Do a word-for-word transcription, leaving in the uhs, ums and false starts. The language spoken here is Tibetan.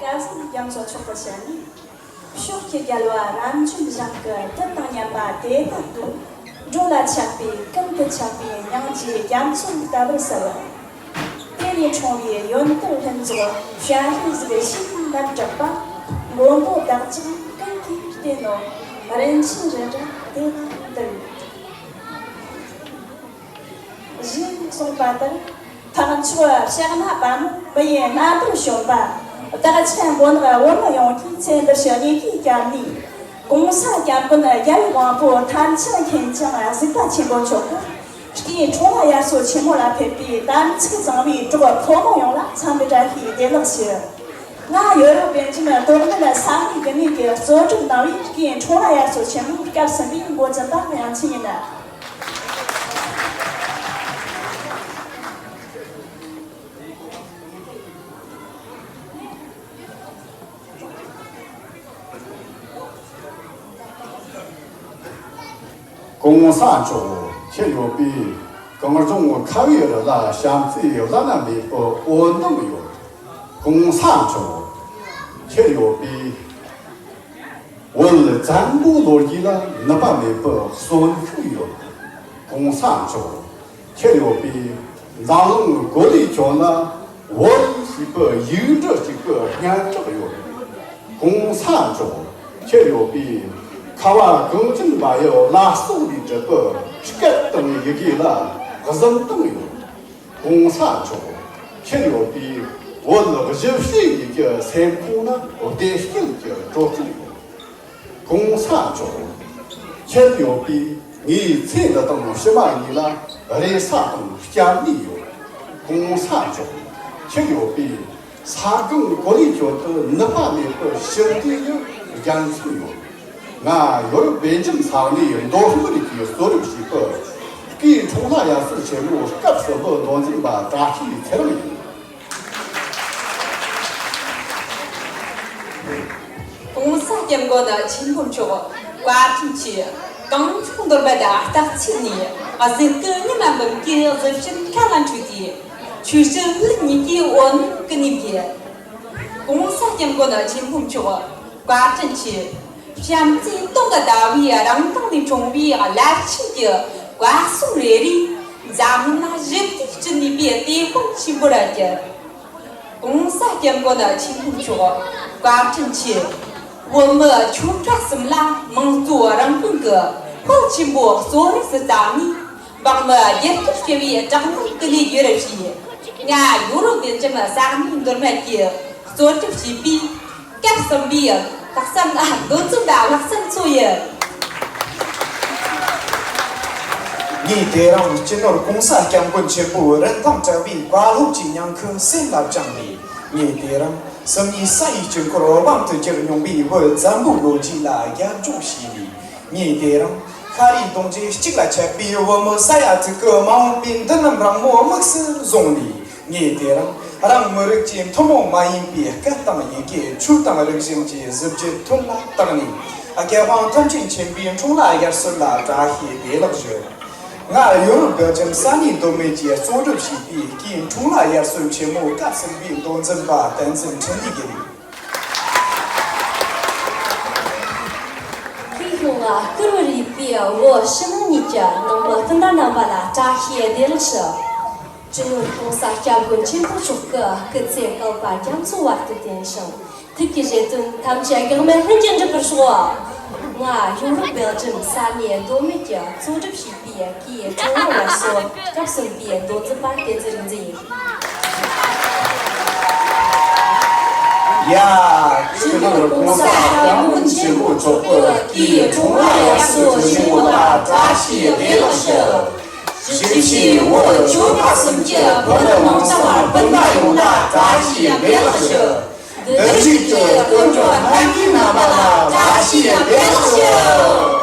སྐལ་བཟང་རྒྱ་མཚོ་མཆོག་གི་ཞལ་ནས། ཕྱོགས་ཀྱི་རྒྱལ་བ་རབ་འབྱམས་ཞིང་གི་དུས་དང་མཉམ་པ་དེ་ལྟར་དུ། འགྲོ་ལ་ཆགས་པའི་ཀུན་ཏུ་ཆགས་པའི་སྙིང་རྗེའི་རྒྱ་མཚོ་ལྟ་བུར་གསལ་བ། དེ་ནས་འཁྲུངས་པའི་ཡོན་ཏན་ལྷུན་རྫོགས་བྱ་ཧེ་ཟིག་ཤིང་ལ་གྲགས་པ། མགོན་པོ་བདག་ཅག་ཀུན་གྱིས་བསྟེན་ནོ། རིན་ཆེན་རི་བྲག་དེ་ལ་འདུད། ཞེས་གསུངས་པ་ལྟར། ཐེག་མཆོག་ཕྱག་ན་པདྨོ། མི་ཡི་རྣམ་པར་བྱོན་པ། བདག་ཅག་མགོ་ནག་བོད་མི་ཡོངས་ཀྱིས་ཚེ་འདིར་ཞུ་ཉེས་ཀྱི་སྐྱབས་གནས། གོང་ས་སྐྱབས་མགོན་རྒྱལ་བའི་དབང་པོ་ཐམས་ཅད་མཁྱེན་ཅིང་གཟིགས་པ་ཆེན་པོ་མཆོག་གིས། སྐུའི་འཁྲུངས་ལྷ་དབྱར་གསོལ་ཆེན་མོ་ལ་ཕེབས་པའི་དམ་ཚིག་གཙང་མའི་གྲོགས་ཕོ་མོ་ཡོངས་ལ་འཚམས་འདྲི་བཀྲ་ཤིས་བདེ་ལེགས་ཞུ། ང་ཡོ་རོབ་བན་ཇི་མི་རྡོག་སྨད་ས་གནས་དགུ་གནས་ཀྱིས་གཙོ་སྒྲུབ་གནང་བའི་སྐུའི་འཁྲུངས་ལྷ་དབྱར་གསོལ་ཆེན་མོ་སྐབས་གསུམ་པའི་འགོ་འཛིན་པ་དབྱངས་ཅན་ཡིན། གོང་ས་མཆོག་ཁྱེད་ཡོད་པས་གངས་ལྗོངས་ཁ་བའི་རི་ལ་བྱམས་བརྩེའི་བླ་ན་མེད་པའི་འོད་འདུམ་ཡོད། གོང་ས་མཆོག་ཁྱེད་ཡོད་པས། བོད་བཙན་པོའི་ལོ་རྒྱུས་ལ་ནུབ་པ་མེད་པའི་གསོན་ཤུགས་ཡོད། གོང་ས་མཆོག་ཁྱེད་ཡོད་པས་འཛམ་གླིང་གོ་ལའི་ཁྱོན་ལ་བོད་ཞེས་པའི་ཡིག་འབྲུ་གཅིག་པུའི་སྙན་གྲགས་ཡོད། གོང་ས་མཆོག་ཁྱེད་ཡོད་པས་ཁ་བ་གངས་ཅན་པ་ཡི་བླ་སྲོག་ལས་གྲུབ་པའི་སྐད་དང་ཡི་གེ་ལ་གཟིམ་དང་ཡོད། གོང་ས་མཆོག་ཁྱེད་ཡོད་པས་བོད་གཞིས་བྱེས་གཉིས་ཀྱི་སེམས་ཁོང་ན་བདེ་སྐྱིད་ཀྱི་དྲོད་སྐྱིད་ཡོད། གོང་ས་མཆོག་ཁྱེད་ཡོད་པས་ངའི་ཚེ་འདི་དང་ཕྱི་མ་གཉིས་ལ་རེ་ས་དང་སྐྱབས་གནས་ཡོད། གོང་ས་མཆོག་ཁྱེད་ཡོད་པས་ས་གང་གོ་ལའི་ཁྱོན་དུ་ནུབ་པ་མེད་པའི་ཞི་བདེ་ཡི་རྒྱ་མཚོ་ཡོད། ང་ཡོ་རོབ་བན་ཇི་མི་ས་གནས་མདོ་སྨད་ཀྱིས་གཙོ་སྒྲུབ་བྱས་པའི་སྐུའི་འཁྲུངས་ལྷ་དབྱར་གསོལ་ཆེན་མོ་སྐབས་གསུམ་པའི་མདོ་འཛིན་པ་བཀྲ་ཤིས་ཚེ་རིང་ཡིན། གོང་ས་སྐྱབས་མགོན་ཆེན་པོ་མཆོག་བཀའ་དྲིན་ཆེ། གངས་ལྗོངས་མདོ་སྨད་སྟག་ཚང་ནས་གཟིགས་སྐུ་ཉི་མ་འབུམ་གྱི་གཟི་བྱིན་ཁ་ལ་འཁྲིགས་ཏེ། ཆོས་སྲིད་ལུགས་གཉིས་ཀྱི་འོད་སྣང་ཀུན་ནས་འཕེལ། གོང་ས་སྐྱབས་མགོན་ཆེན་པོ་མཆོག་བཀའ་དྲིན་ཆེ། བྱམས་བརྩེའི་སྟོང་གི་ཟླ་བའི་རང་མདངས་ལས་འཁྲུངས་པའི་རླབས་ཆེན་གྱི་བཀའ་གསུང་རེ་རེས་འཛམ་གླིང་ལ་ཞི་བདེ་སྐྲུན་ནུས་པའི་དེད་དཔོན་ཆེན་པོར་གྱུར། གོང་ས་སྐྱབས་མགོན་ཆེན་པོ་མཆོག་བཀའ་དྲིན་ཆེ། བོད་མི་ཆོལ་ཁ་གསུམ་ལ་དམངས་གཙོ་རང་དབང་གི་ཕུལ་ཆེན་པོ་གཙོ་གནད་སུ་བརྩམས་ནས། འབངས་མི་རྒྱལ་ཁབ་སྐྱོང་བའི་དྲག་གནོན་ཀུན་ལས་སྒྱུར་བྱས། ང་ཡོ་རོབ་བདེ་འཇམ་ས་གནས་མདོ་སྨད་ཀྱིས་གཙོ་སྒྲུབ་བྱས་པའི་སྐབས་གསུམ་པའི་ལྷག་བསམ་མདོ་འཛིན་པ་ལྷག་བསམ་མཚོ་ཡིན། ངས་དེ་རིང་སྤྱི་ནོར་གོང་ས་སྐྱབས་མགོན་ཆེན་པོའི་རིན་ཐང་བྲལ་བའི་བཀའ་སློབ་ཀྱི་ཉམས་ཁུ་སེམས་ལ་བཅངས་ནས། ངས་དེ་རིང་སུམ་གཉིས་ས་ཡི་དཀྱིལ་འཁོར་དབང་དུ་གྱུར་མྱོང་བའི་བོད་བཙན་པོའི་ལོ་རྒྱུས་ལ་རྒྱབ་ལྗོངས་བྱས་ནས། ངས་དེ་རིང་ཤ་རུས་གདུང་རྒྱུད་གཅིག་ལ་ཆགས་པའི་བོད་མི་ས་ཡ་དྲུག་གི་མ་འོངས་པའི་མདུན་ལམ་རིང་མོ་དམིགས་སུ་བཟུང་ནས། ངས་དེ་རིང་རང་མི་རིགས་ཀྱི་ཐུན་མོང་མ་ཡིན་པའི་སྐད་དང་ཡི་གེ། ཆོས་དང་རིག་གཞུང་གི་གཟི་བརྗིད་མཐུན་ལ་བཏགས་ནས། རྒྱལ་དབང་ཐམས་ཅད་མཁྱེན་པའི་འཁྲུངས་ལྷ་དབྱར་གསོལ་ལ་བཀྲ་ཤིས་བདེ་ལེགས་ཞུ། ང་ཡོ་རོབ་སྦེལ་ཇམ་ས་གནས་མདོ་སྨད་ཀྱིས་གཙོ་སྒྲུབ་བྱས་པའི་སྐུའི་འཁྲུངས་ལྷ་དབྱར་གསོལ་ཆེན་མོ་སྐབས་གསུམ་པའི་མདོ་འཛིན་པ་བསྟན་འཛིན་འཕྲིན་ལས་ཡིན། ཁོས་ཡོང་ང་བསྐུལ་བར་ཡོད་པའི་བོད་ཕྱི་ནང་གཉིས་ཀྱི་ནང་མི་སྤུན་ཟླ་རྣམ་པ་ལ་བཀྲ་ཤིས་བདེ་ལེགས་ཞུ། སྤྱི་ནོར་གོང་ས་སྐྱབས་མགོན་ཆེན་པོ་མཆོག་གི་སྐུ་ཚེ་བསྐལ་པ་རྒྱ་མཚོ་བར་དུ་བརྟན་ཞིང་། ཐུགས་ཀྱི་བཞེད་དོན་ཐམས་ཅད་འགག་མེད་ལྷུན་གྱིས་འགྲུབ་པར་ཤོག། ང་ཡོ་རོབ་སྦེལ་ཇམ་ས་གནས་མདོ་སྨད་ཀྱིས་གཙོ་སྒྲུབ་བྱས་པའི་སྐུའི་འཁྲུངས་ལྷ་དབྱར་གསོལ་སྐབས་གསུམ་པའི་མདོ་འཛིན་པ་བསྟན་འཛིན་རིག་འཛིན་ཡིན། ཡ། སྤྱི་ནོར་གོང་ས་སྐྱབས་མགོན་ཆེན་པོ་མཆོག་གི་སྐུའི་འཁྲུངས་ལྷ་དབྱར་གསོལ་ཆེན་མོ་ལ་བཀྲ་ཤིས་བདེ་ལེགས་ཞུ། གཞིས་བྱེས་བོད་ཆོལ་ཁ་གསུམ་གྱི་བོད་མི་མང་སྟོང་སྤུན་ཟླ་ཡོངས་ལ་བཀྲ་ཤིས་བདེ་ལེགས་ཞུ། འདིར་བཞུགས་ཀྱི་སྐུ་མགྲོན་ལྷན་རྒྱས་རྣམ་པ་ལ་བཀྲ་ཤིས་བདེ་ལེགས་ཞུ།